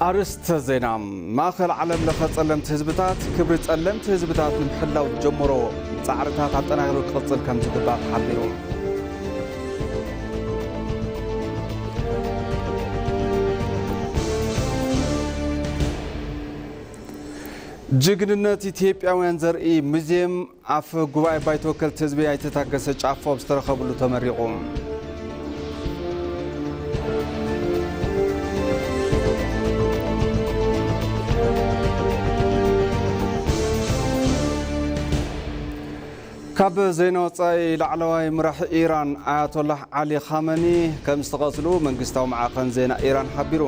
ኣርእስተ ዜና። ማእኸል ዓለም ለኸ ጸለምቲ ህዝብታት ክብሪ ጸለምቲ ህዝብታት ንምሕላው ዝጀመሮ ጻዕርታት ኣጠናኺሩ ክቕጽል ከም ዝግባእ ተሓቢሩ። ጅግንነት ኢትዮጵያውያን ዘርኢ ሙዚየም ኣፈ ጉባኤ ባይቶ ወከልቲ ህዝቢ ኣይተ ታገሰ ጫፎ ኣብ ዝተረኸብሉ ተመሪቑ። ካብ ዜና ወጻኢ፣ ላዕለዋይ መራሒ ኢራን ኣያቶላህ ዓሊ ኻመኒ ከም ዝተቐትሉ መንግስታዊ ማዕኸን ዜና ኢራን ሓቢሩ።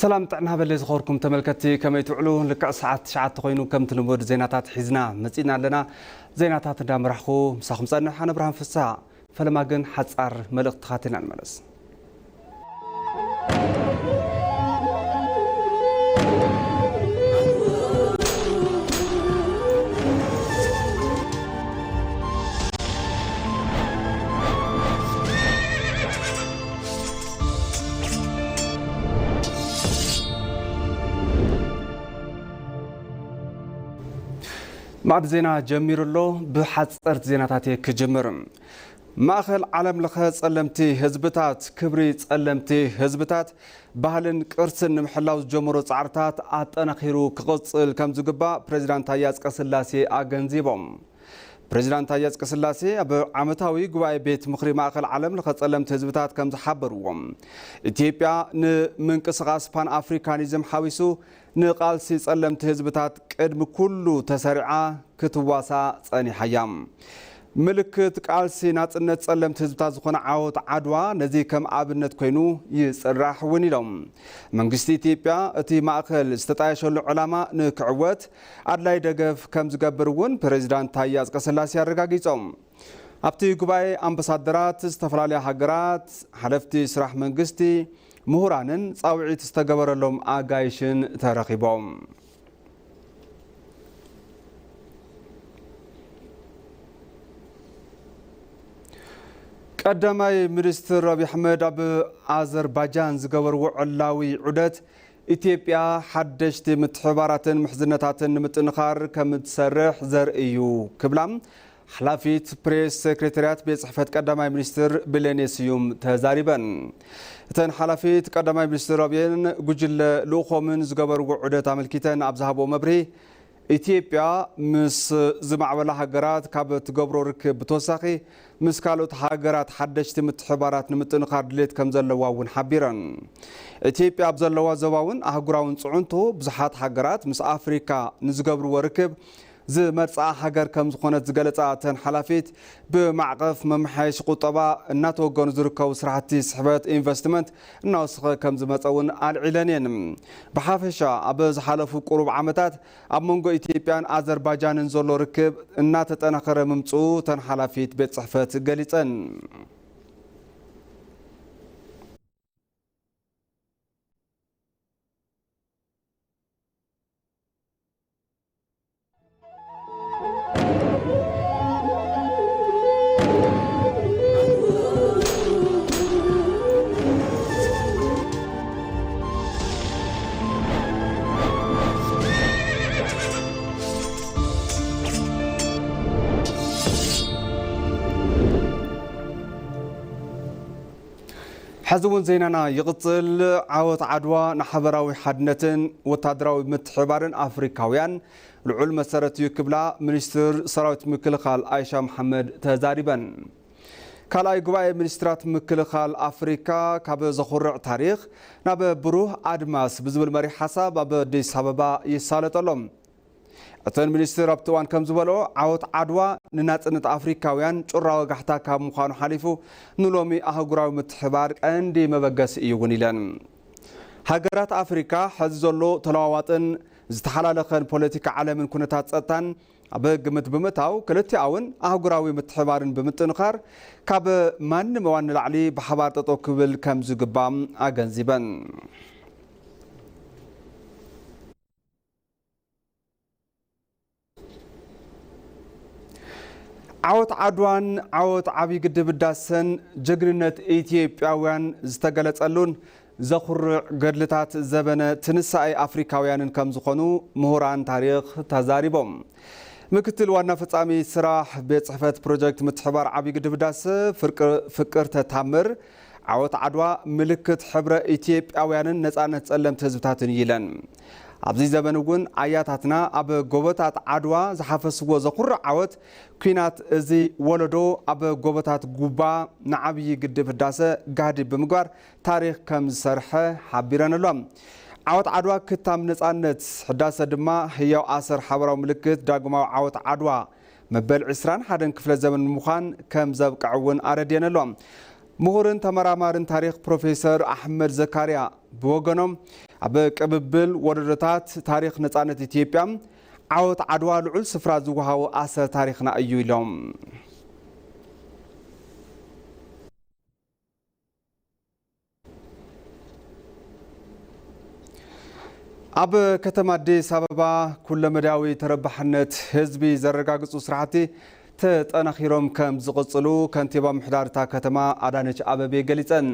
ሰላም ጥዕና በለ ዝኸርኩም ተመልከትቲ፣ ከመይ ትውዕሉ? ልክዕ ሰዓት ትሽዓተ ኮይኑ ከምቲ ልሙድ ዜናታት ሒዝና መጺእና ኣለና። ዜናታት እንዳመራሕኹ ምሳኹም ጸንሕ ኣነ ብርሃን ፍስሃ። ፈለማ ግን ሓጻር መልእኽቲ ተኻቲልና ንመለስ። ማዕድ ዜና ጀሚሩ ኣሎ። ብሓጸርቲ ዜናታት እየ ክጅምር። ማእኸል ዓለም ለኸ ጸለምቲ ህዝብታት፣ ክብሪ ጸለምቲ ህዝብታት፣ ባህልን ቅርስን ንምሕላው ዝጀመሮ ጻዕርታት ኣጠናኺሩ ክቕጽል ከም ዝግባእ ፕሬዚዳንት ታዬ ኣጽቀስላሴ ኣገንዚቦም። ፕሬዚዳንት ታዬ ኣጽቀስላሴ ኣብ ዓመታዊ ጉባኤ ቤት ምኽሪ ማእኸል ዓለም ለኸ ጸለምቲ ህዝብታት ከም ዝሓበርዎ፣ ኢትዮጵያ ንምንቅስቓስ ፓን ኣፍሪካኒዝም ሓዊሱ ንቃልሲ ጸለምቲ ህዝብታት ቅድሚ ኩሉ ተሰሪዓ ክትዋሳእ ጸኒሓ እያ። ምልክት ቃልሲ ናጽነት ጸለምቲ ህዝብታት ዝኾነ ዓወት ዓድዋ ነዚ ከም ኣብነት ኮይኑ ይጽራሕ እውን ኢሎም። መንግስቲ ኢትዮጵያ እቲ ማእከል ዝተጣየሸሉ ዕላማ ንክዕወት ኣድላይ ደገፍ ከም ዝገብር እውን ፕሬዚዳንት ታዬ ኣጽቀስላሴ ኣረጋጊጾም። ኣብቲ ጉባኤ ኣምባሳደራት ዝተፈላለያ ሃገራት፣ ሓለፍቲ ስራሕ መንግስቲ፣ ምሁራንን ጻውዒት ዝተገበረሎም ኣጋይሽን ተረኺቦም። ቀዳማይ ሚኒስትር ኣብይ ኣሕመድ ኣብ ኣዘርባጃን ዝገበርዎ ዕላዊ ዑደት፣ ኢትዮጵያ ሓደሽቲ ምትሕብባራትን ምሕዝነታትን ንምጥንኻር ከም እትሰርሕ ዘርኢ እዩ ክብላ ሓላፊት ፕሬስ ሴክሬታርያት ቤት ጽሕፈት ቀዳማይ ሚኒስትር ብሌኔ ስዩም ተዛሪበን። እተን ሓላፊት ቀዳማይ ሚኒስትር ኣብየን ጉጅለ ልኡኾምን ዝገበርዎ ዑደት ኣመልኪተን ኣብ ዝሃብዎ መብርሂ፣ ኢትዮጵያ ምስ ዝማዕበላ ሃገራት ካብ እትገብሮ ርክብ ብተወሳኺ፣ ምስ ካልኦት ሃገራት ሓደሽቲ ምትሕብባራት ንምጥንኻር ድሌት ከም ዘለዋ እውን ሓቢረን። ኢትዮጵያ ኣብ ዘለዋ ዞባውን ኣህጉራውን ጽዕንቶ፣ ብዙሓት ሃገራት ምስ ኣፍሪካ ንዝገብርዎ ርክብ ዝመርጽኣ ሃገር ከም ዝኾነት ዝገለጻ እተን ሓላፊት፣ ብማዕቐፍ መመሓየሺ ቁጠባ እናተወገኑ ዝርከቡ ስራሕቲ ስሕበት ኢንቨስትመንት እናወሰኸ ከም ዝመጸ እውን ኣልዒለን እየን። ብሓፈሻ፣ ኣብ ዝሓለፉ ቁሩብ ዓመታት ኣብ መንጎ ኢትዮጵያን ኣዘርባጃንን ዘሎ ርክብ እናተጠናኸረ ምምጽኡ እተን ሓላፊት ቤት ጽሕፈት ገሊጸን። ሕዚ እውን ዜናና ይቕጽል። ዓወት ዓድዋ ንሓበራዊ ሓድነትን ወታደራዊ ምትሕብባርን ኣፍሪካውያን ልዑል መሰረት እዩ ክብላ ሚኒስትር ሰራዊት ምክልኻል ኣይሻ መሓመድ ተዛሪበን። ካልኣይ ጉባኤ ሚኒስትራት ምክልኻል ኣፍሪካ ካብ ዘኹርዕ ታሪኽ ናብ ብሩህ ኣድማስ ብዝብል መሪሕ ሓሳብ ኣብ ኣዲስ ኣበባ ይሳለጠሎም። እተን ሚኒስትር ኣብቲ እዋን ከም ዝበልኦ፣ ዓወት ዓድዋ ንናጽነት ኣፍሪካውያን ጩራ ወጋሕታ ካብ ምዃኑ ሓሊፉ፣ ንሎሚ ኣህጉራዊ ምትሕባር ቀንዲ መበገሲ እዩ እውን ኢለን። ሃገራት ኣፍሪካ ሕዚ ዘሎ ተለዋዋጥን ዝተሓላለኸን ፖለቲካ ዓለምን ኩነታት ጸጥታን ኣብ ግምት ብምእታው፣ ክልቲኣውን ኣህጉራዊ ምትሕባርን ብምጥንኻር፣ ካብ ማንም እዋን ንላዕሊ ብሓባር ጠጠው ክብል ከም ዝግባእ ኣገንዚበን። ዓወት ዓድዋን ዓወት ዓብዪ ግድብ ህዳሰን ጀግንነት ኢትዮጵያውያን ዝተገለጸሉን ዘኹርዕ ገድልታት ዘበነ ትንሳኤ ኣፍሪካውያንን ከም ዝኾኑ ምሁራን ታሪኽ ተዛሪቦም። ምክትል ዋና ፈጻሚ ስራሕ ቤት ጽሕፈት ፕሮጀክት ምትሕባር ዓብዪ ግድብ ህዳሰ ፍርቅ-፣ ፍቅርተ ታምር፣ ዓወት ዓድዋ ምልክት ሕብረ ኢትዮጵያውያንን ነጻነት ጸለምቲ ህዝብታትን እዩ ኢለን። ኣብዚ ዘበን እውን ኣያታትና ኣብ ጎቦታት ዓድዋ ዝሓፈስዎ ዘኹርዕ ዓወት ኲናት፣ እዚ ወለዶ ኣብ ጎቦታት ጉባ ንዓብዪ ግድብ ህዳሰ ጋህዲ ብምግባር ታሪኽ ከም ዝሰርሐ ሓቢረን ኣሎ። ዓወት ዓድዋ ክታም ነጻነት፣ ህዳሰ ድማ ህያው ኣሰር ሓበራዊ ምልክት ዳግማዊ ዓወት ዓድዋ መበል ዕስራን ሓደን ክፍለ ዘመን ንምዃን ከም ዘብቅዕ እውን ኣረድየን ኣሎ። ምሁርን ተመራማርን ታሪኽ ፕሮፌሰር ኣሕመድ ዘካርያ ብወገኖም፣ ኣብ ቅብብል ወለዶታት ታሪኽ ነጻነት ኢትዮጵያ ዓወት ዓድዋ ልዑል ስፍራ ዝወሃቦ ኣሰር ታሪኽና እዩ ኢሎም። ኣብ ከተማ ኣዲስ ኣበባ ኩለመዳያዊ ተረባሕነት ህዝቢ ዘረጋግጹ ስራሕቲ ተጠናኺሮም ከም ዝቕጽሉ ከንቲባ ምሕዳር እታ ከተማ ኣዳነች ኣበቤ ገሊጸን።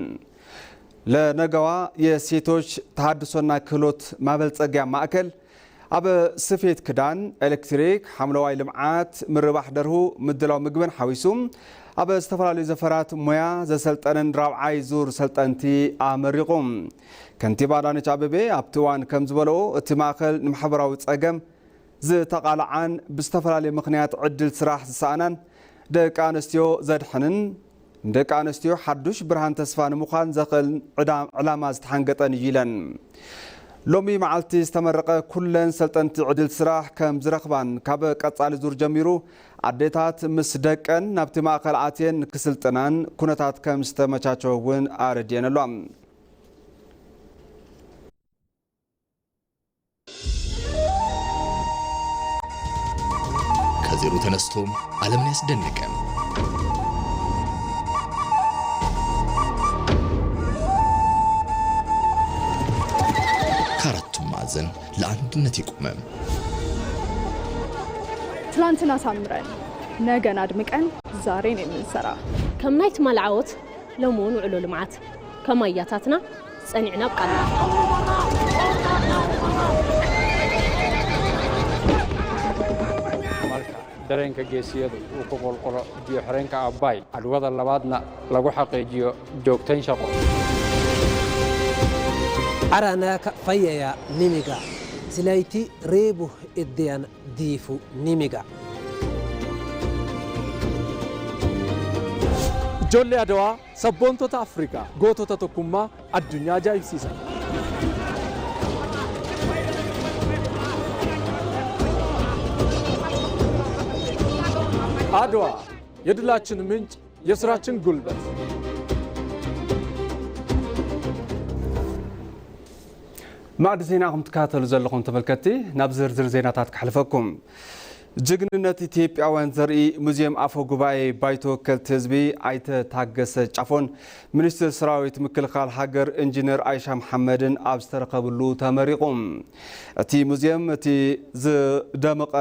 ለነገዋ የሴቶች ተሃድሶና ክህሎት ማበልጸጊያ ማእከል ኣብ ስፌት ክዳን፣ ኤሌክትሪክ፣ ሓምለዋይ ልምዓት፣ ምርባሕ ደርሁ፣ ምድላው ምግብን ሓዊሱ ኣብ ዝተፈላለዩ ዘፈራት ሞያ ዘሰልጠነን ራብዓይ ዙር ሰልጠንቲ ኣመሪቑ። ከንቲባ ኣዳነች ኣበቤ ኣብቲ እዋን ከም ዝበለኦ፣ እቲ ማእከል ንማሕበራዊ ጸገም ዝተቓልዓን ብዝተፈላለየ ምኽንያት ዕድል ስራሕ ዝሰኣናን ደቂ ኣንስትዮ ዘድሕንን ንደቂ ኣንስትዮ ሓዱሽ ብርሃን ተስፋ ንምዃን ዘኽእል ዕዳ-፣ ዕላማ ዝተሓንገጠን እዩ ኢለን። ሎሚ መዓልቲ ዝተመረቐ ኩለን ሰልጠንቲ ዕድል ስራሕ ከም ዝረኽባን ካብ ቀጻሊ ዙር ጀሚሩ ኣዴታት ምስ ደቀን ናብቲ ማእከል ኣትየን ክስልጥናን ኩነታት ከም ዝተመቻቸወ እውን ኣረድየን ኣሎ። ከዜሮ ተነስቶ ዓለምን ያስደነቀ፣ ከአራቱም ማዕዘን ለአንድነት የቆመ። ትላንትን አሳምረን ነገን አድምቀን ዛሬን የምንሰራ። ከም ናይ ትማል ዓወት ሎሚ እውን ውዕሎ ልምዓት፣ ከም ኣያታትና ጸኒዕና ኣብ ቃልና። Marka dareenka geesiyadu uu ku qulqulo biyo xireenka Abbaay, cadwada labaadna lagu xaqiijiyo joogtayn shaqo. Aranaka fayaya nimiga silayti reebu iddeyan diifu nimiga. Ijoollee Adawaa, sabboontota Afrikaa, gootota tokkummaa addunyaa ajaa'ibsiisan. አድዋ፣ የድላችን ምንጭ፣ የስራችን ጉልበት። ማዕድ ዜና ኢኹም ትከታተሉ ዘለኹም ተመልከትቲ፣ ናብ ዝርዝር ዜናታት ከሕልፈኩም። ጅግንነት ኢትዮጵያውያን ዘርኢ ሙዚየም ኣፈ ጉባኤ ባይቶ ወከልቲ ህዝቢ ኣይተ ታገሰ ጫፎን ሚኒስትር ሰራዊት ምክልኻል ሃገር ኢንጂነር ኣይሻ መሓመድን ኣብ ዝተረኸብሉ ተመሪቑ። እቲ ሙዚየም እቲ ዝደመቐ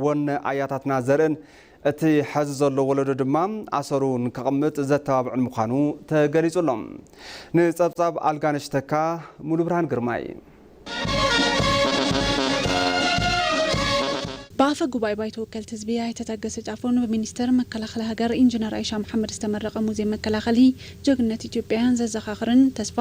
ወነ ኣያታትና ዘርእን እቲ ሐዚ ዘሎ ወለዶ ድማ ኣሰሩ ንከቕምጥ ዘተባብዕን ምዃኑ ተገሊጹ ኣሎ። ንጸብጻብ ኣልጋነሽ ተካ፣ ሙሉብርሃን ግርማይ። ብኣፈ ጉባኤ ባይቶ ወከልቲ ህዝቢ ኣይተ ታገሰ ጫፎን ብሚኒስተር መከላኸሊ ሃገር ኢንጂነር ኣይሻ መሓመድ ዝተመረቐ ሙዚየም መከላኸሊ ጀግንነት ኢትዮጵያውያን ዘዘኻኽርን ተስፋ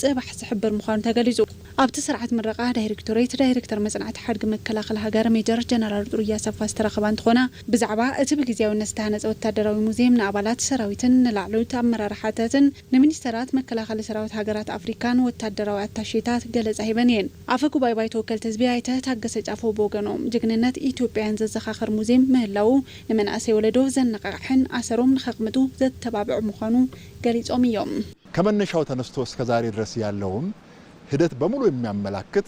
ጽባሕ ዝሕብር ምዃኑ ተገሊጹ። ኣብቲ ስርዓት ምረቓ ዳይሬክቶሬት ዳይሬክተር መጽናዕቲ ሓድጊ መከላኸሊ ሃገር ሜጀር ጀነራል ጥሩያ ኣሰፋ ዝተረኸባ እንትኾና፣ ብዛዕባ እቲ ብግዝያውነት ዝተሃነጸ ወታደራዊ ሙዚየም ንኣባላት ሰራዊትን ንላዕለዎት ኣመራርሓታትን ንሚኒስተራት መከላኸሊ ሰራዊት ሃገራት ኣፍሪካን ወታደራዊ ኣታሼታት ገለጻ ሂበን እየን። ኣፈ ጉባኤ ባይቶ ወከልቲ ህዝቢ ኣይተ ታገሰ ጫፎ ብወገኖም፣ ጅግንነት ኢትዮጵያውያን ዘዘኻኽር ሙዚየም ምህላዉ ንመናእሰይ ወለዶ ዘነቓቕሕን ኣሰሮም ንኸቕምጡ ዘተባብዕ ምዃኑ ገሊጾም እዮም። ከመነሻው ተነስቶ እስከ ዛሬ ድረስ ያለውን ሂደት በሙሉ የሚያመላክት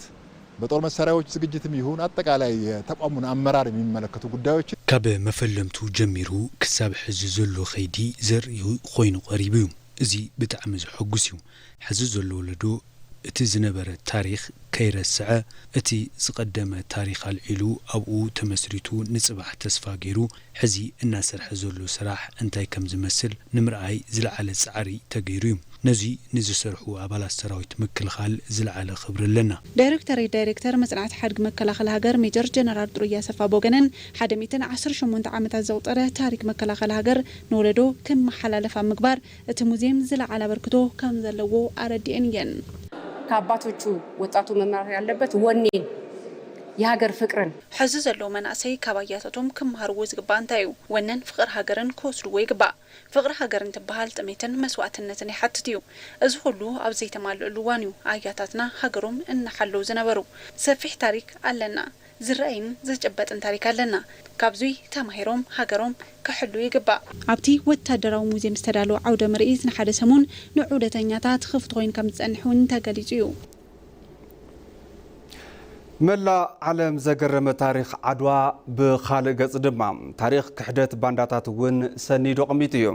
በጦር መሳሪያዎች ዝግጅትም ይሁን አጠቃላይ የተቋሙን አመራር የሚመለከቱ ጉዳዮችን ካብ መፈለምቱ ጀሚሩ ክሳብ ሕዚ ዘሎ ኸይዲ ዘርእዩ ኮይኑ ቀሪቡ እዩ። እዚ ብጣዕሚ ዘሐጉስ እዩ። ሕዚ ዘሎ ወለዶ እቲ ዝነበረ ታሪኽ ከይረስዐ፣ እቲ ዝቐደመ ታሪኽ ኣልዒሉ ኣብኡ ተመስሪቱ ንጽባሕ ተስፋ ገይሩ ሕዚ እናሰርሐ ዘሎ ስራሕ እንታይ ከም ዝመስል ንምርኣይ ዝለዓለ ጻዕሪ ተገይሩ እዩ። ነዚ ንዝሰርሑ ኣባላት ሰራዊት ምክልኻል ዝለዓለ ክብሪ ኣለና። ዳይሬክቶሬት ዳይሬክተር መጽናዕቲ ሓድጊ መከላኸሊ ሃገር ሜጀር ጀነራል ጥሩያ ሰፋ ቦገነን ሓደ ሚእትን ዓሰርተ ሸሞንተ ዓመታት ዘቑጸረ ታሪክ መከላኸሊ ሃገር ንወለዶ ክመሓላለፍ ኣብ ምግባር እቲ ሙዚየም ዝለዓለ ኣበርክቶ ከም ዘለዎ ኣረዲኤን እየን። ከአባቶቹ ወጣቱ መማር ያለበት ወኔን የሀገር ፍቅርን። ሕዚ ዘለዉ መናእሰይ ካብ ኣያታቶም ክመሃርዎ ዝግባእ እንታይ እዩ? ወነን ፍቕሪ ሃገርን ክወስድዎ ይግባእ። ፍቕሪ ሃገር እንትበሃል ጥሜትን መስዋእትነትን ይሓትት እዩ። እዚ ኹሉ ኣብ ዘይተማልእሉ እዋን እዩ ኣያታትና ሃገሮም እናሓለዉ ዝነበሩ። ሰፊሕ ታሪክ ኣለና። ዝረኣይን ዝጭበጥን ታሪክ ኣለና። ካብዙይ ተማሂሮም ሃገሮም ክሕልዉ ይግባእ። ኣብቲ ወታደራዊ ሙዝየም ዝተዳለወ ዓውደ ምርኢት ንሓደ ሰሙን ንዑደተኛታት ክፍቲ ኮይኑ ከም ዝጸንሕ እውን ተገሊጹ እዩ። መላእ ዓለም ዘገረመ ታሪኽ ዓድዋ ብኻልእ ገጽ ድማ ታሪኽ ክሕደት ባንዳታት እውን ሰኒዱ ኣቕሚጡ እዩ።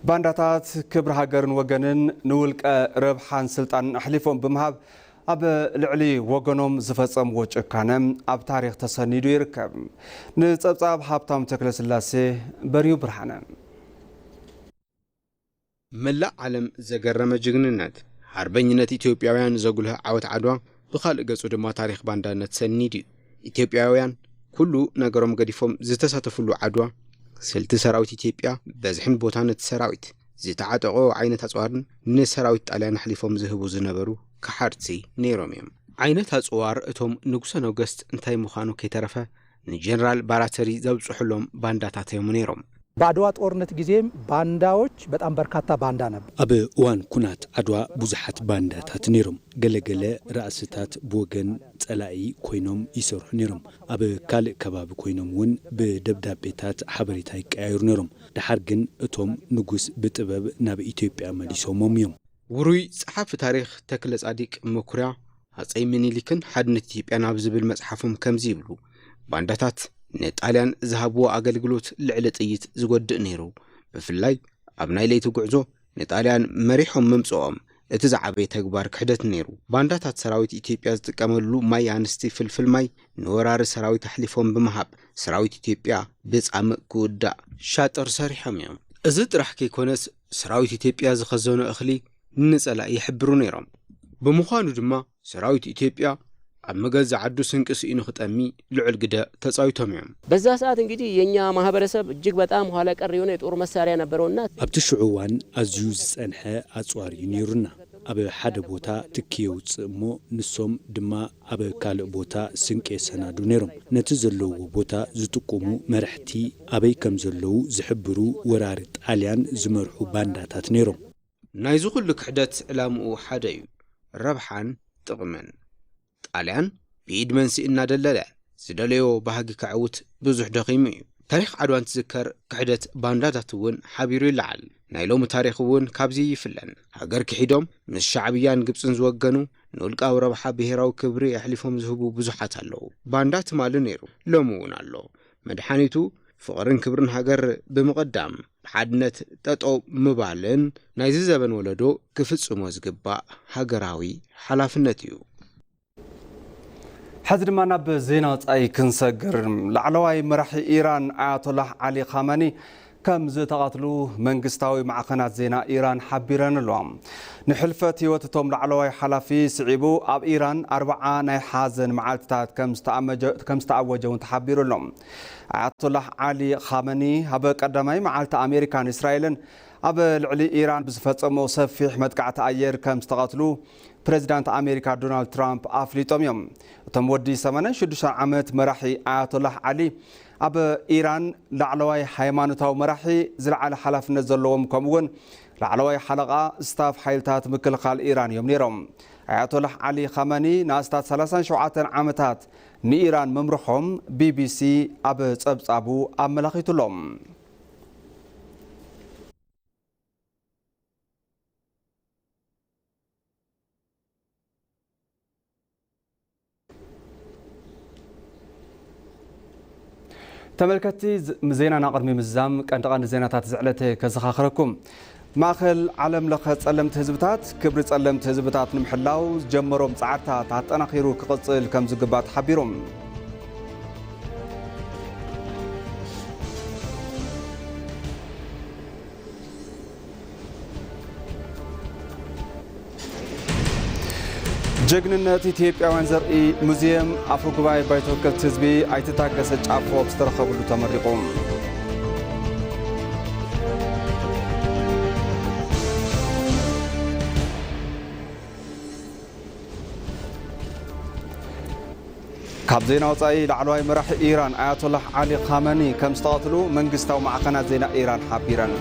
ባንዳታት ክብሪ ሃገርን ወገንን ንውልቀ ረብሓን ስልጣንን ኣሕሊፎም ብምሃብ ኣብ ልዕሊ ወገኖም ዝፈጸምዎ ጭካነ ኣብ ታሪኽ ተሰኒዱ ይርከብ። ንጸብጻብ ሃብታሙ ተክለስላሴ፣ በርዩ ብርሃነ። መላእ ዓለም ዘገረመ ጅግንነት፣ ሓርበኝነት ኢትዮጵያውያን ዘጉልህ ዓወት ዓድዋ ብኻልእ ገጹ ድማ ታሪኽ ባንዳነት ሰኒድ እዩ። ኢትዮጵያውያን ኩሉ ነገሮም ገዲፎም ዝተሳተፍሉ ዓድዋ፣ ስልቲ ሰራዊት ኢትዮጵያ፣ በዝሕን ቦታን እቲ ሰራዊት፣ ዝተዓጠቖ ዓይነት ኣጽዋርን ንሰራዊት ጣልያን ኣሕሊፎም ዝህቡ ዝነበሩ ከሓድቲ ነይሮም እዮም። ዓይነት ኣጽዋር እቶም ንጉሰ ነገስት እንታይ ምዃኑ ከይተረፈ ንጀነራል ባራተሪ ዘብጽሑሎም ባንዳታት እዮም ነይሮም። በአድዋ ጦርነት ጊዜም ባንዳዎች በጣም በርካታ ባንዳ ነበር። ኣብ እዋን ኩናት ዓድዋ ብዙሓት ባንዳታት ነይሮም። ገለገለ ራእስታት ብወገን ጸላኢ ኮይኖም ይሰርሑ ነይሮም። ኣብ ካልእ ከባቢ ኮይኖም እውን ብደብዳቤታት ሓበሬታ ይቀያየሩ ነይሮም። ደሓር ግን እቶም ንጉስ ብጥበብ ናብ ኢትዮጵያ መሊሶሞም እዮም። ውሩይ ጸሓፊ ታሪኽ ተክለ ጻዲቅ መኩርያ፣ ሃጸይ ምኒልክን ሓድነት ኢትዮጵያን ኣብ ዝብል መጽሓፎም ከምዚ ይብሉ፣ ባንዳታት ንጣልያን ዝሃብዎ ኣገልግሎት ልዕሊ ጥይት ዝጎድእ ነይሩ። ብፍላይ ኣብ ናይ ለይቲ ጉዕዞ ንጣልያን መሪሖም ምምጽኦም እቲ ዝዓበየ ተግባር ክሕደት ነይሩ። ባንዳታት ሰራዊት ኢትዮጵያ ዝጥቀመሉ ማይ ኣንስቲ ፍልፍል ማይ ንወራሪ ሰራዊት ኣሕሊፎም ብምሃብ ሰራዊት ኢትዮጵያ ብጻምእ ክውዳእ ሻጥር ሰሪሖም እዮም። እዚ ጥራሕ ከይኮነስ ሰራዊት ኢትዮጵያ ዝኸዘኖ እኽሊ ንጸላኢ ይሕብሩ ነይሮም። ብምዃኑ ድማ ሰራዊት ኢትዮጵያ ኣብ መገዛ ዓዱ ስንቂ ስኢኑ ክጠሚ ልዑል ግደ ተጻዊቶም እዮም። በዛ ሰዓት እንግዲህ የኛ ማህበረሰብ እጅግ በጣም ኋላ ቀር የሆነ የጦር መሳሪያ ነበረውና ኣብቲ ሽዑ እዋን ኣዝዩ ዝጸንሐ ኣጽዋር እዩ ነይሩና። ኣብ ሓደ ቦታ ትኪ የውጽእ እሞ ንሶም ድማ ኣብ ካልእ ቦታ ስንቂ የሰናዱ ነይሮም። ነቲ ዘለውዎ ቦታ ዝጥቁሙ መራሕቲ ኣበይ ከም ዘለዉ ዝሕብሩ ወራሪ ጣልያን ዝመርሑ ባንዳታት ነይሮም። ናይዚ ኩሉ ክሕደት ዕላምኡ ሓደ እዩ፣ ረብሓን ጥቕምን። ጣልያን ብኢድ መንስኢ እናደለለ ዝደለዮ ባህጊ ከዕውት ብዙሕ ደኺሙ እዩ። ታሪኽ ዓድዋ እንትዝከር ክሕደት ባንዳታት እውን ሓቢሩ ይለዓል። ናይ ሎሚ ታሪኽ እውን ካብዚ ይፍለን። ሃገር ክሒዶም ምስ ሻዕብያን ግብጽን ዝወገኑ ንውልቃዊ ረብሓ ብሄራዊ ክብሪ ኣሕሊፎም ዝህቡ ብዙሓት ኣለዉ። ባንዳ ትማሊ ነይሩ፣ ሎሚ እውን ኣሎ። መድሓኒቱ ፍቕርን ክብርን ሃገር ብምቕዳም ብሓድነት ጠጠው ምባልን ናይዚ ዘበን ወለዶ ክፍጽሞ ዝግባእ ሃገራዊ ሓላፍነት እዩ። ሕዚ ድማ ናብ ዜና ወጻኢ ክንሰግር። ላዕለዋይ መራሒ ኢራን ኣያቶላህ ዓሊ ኻመኒ ከም ዝተቐትሉ መንግስታዊ ማዕኸናት ዜና ኢራን ሓቢረን ኣለዋ። ንሕልፈት ህይወት እቶም ላዕለዋይ ሓላፊ ስዒቡ ኣብ ኢራን ኣርብዓ ናይ ሓዘን መዓልትታት ከም ዝተኣመጀ- ከም ዝተኣወጀ እውን ተሓቢሩ ኣሎ። ኣያቶላህ ዓሊ ኻመኒ ኣብ ቀዳማይ መዓልቲ ኣሜሪካን እስራኤልን ኣብ ልዕሊ ኢራን ብዝፈጸሞ ሰፊሕ መጥቃዕቲ ኣየር ከም ዝተቐትሉ ፕሬዚዳንት ኣሜሪካ ዶናልድ ትራምፕ ኣፍሊጦም እዮም። እቶም ወዲ ሰማንያን ሽዱሽተን ዓመት መራሒ ኣያቶላህ ዓሊ ኣብ ኢራን ላዕለዋይ ሃይማኖታዊ መራሒ ዝለዓለ ሓላፍነት ዘለዎም ከምኡ እውን ላዕለዋይ ሓለቓ ስታፍ ሓይልታት ምክልኻል ኢራን እዮም ነይሮም። ኣያቶላህ ዓሊ ኻመኒ ንኣስታት ሰላሳን ሸውዓተን ዓመታት ንኢራን ምምርሖም ቢቢሲ ኣብ ጸብጻቡ ኣመላኺቱሎም። ተመልከትቲ፣ ዝ-፣ ዜናና ቅድሚ ምዝዛም ቀንዲ ቀንዲ ዜናታት ዝዕለተ ከዘኻኽረኩም። ማእኸል ዓለም ለኸ ጸለምቲ ህዝብታት፣ ክብሪ ጸለምቲ ህዝብታት ንምሕላው ዝጀመሮም ጻዕርታት ኣጠናኺሩ ክቕጽል ከም ዝግባእ ተሓቢሩ። ጀግንነት ኢትዮጵያውያን ዘርኢ ሙዚየም ኣፈ ጉባኤ ባይቶ ወከልቲ ህዝቢ ኣይተ ታገሰ ጫፎ ኣብ ዝተረኸብሉ ተመሪቑ። ካብ ዜና ወጻኢ፣ ላዕለዋይ መራሒ ኢራን ኣያቶላህ ዓሊ ኻመኒ ከም ዝተቐትሉ መንግስታዊ ማዕኸናት ዜና ኢራን ሓቢረን።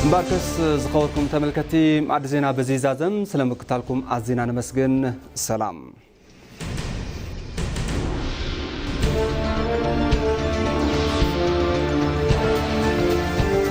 እምበኣርከስ ዝኸበርኩም ተመልከትቲ፣ መኣዲ ዜና በዚ ይዛዘም። ስለ ምክታልኩም ኣዚና ነመስግን። ሰላም።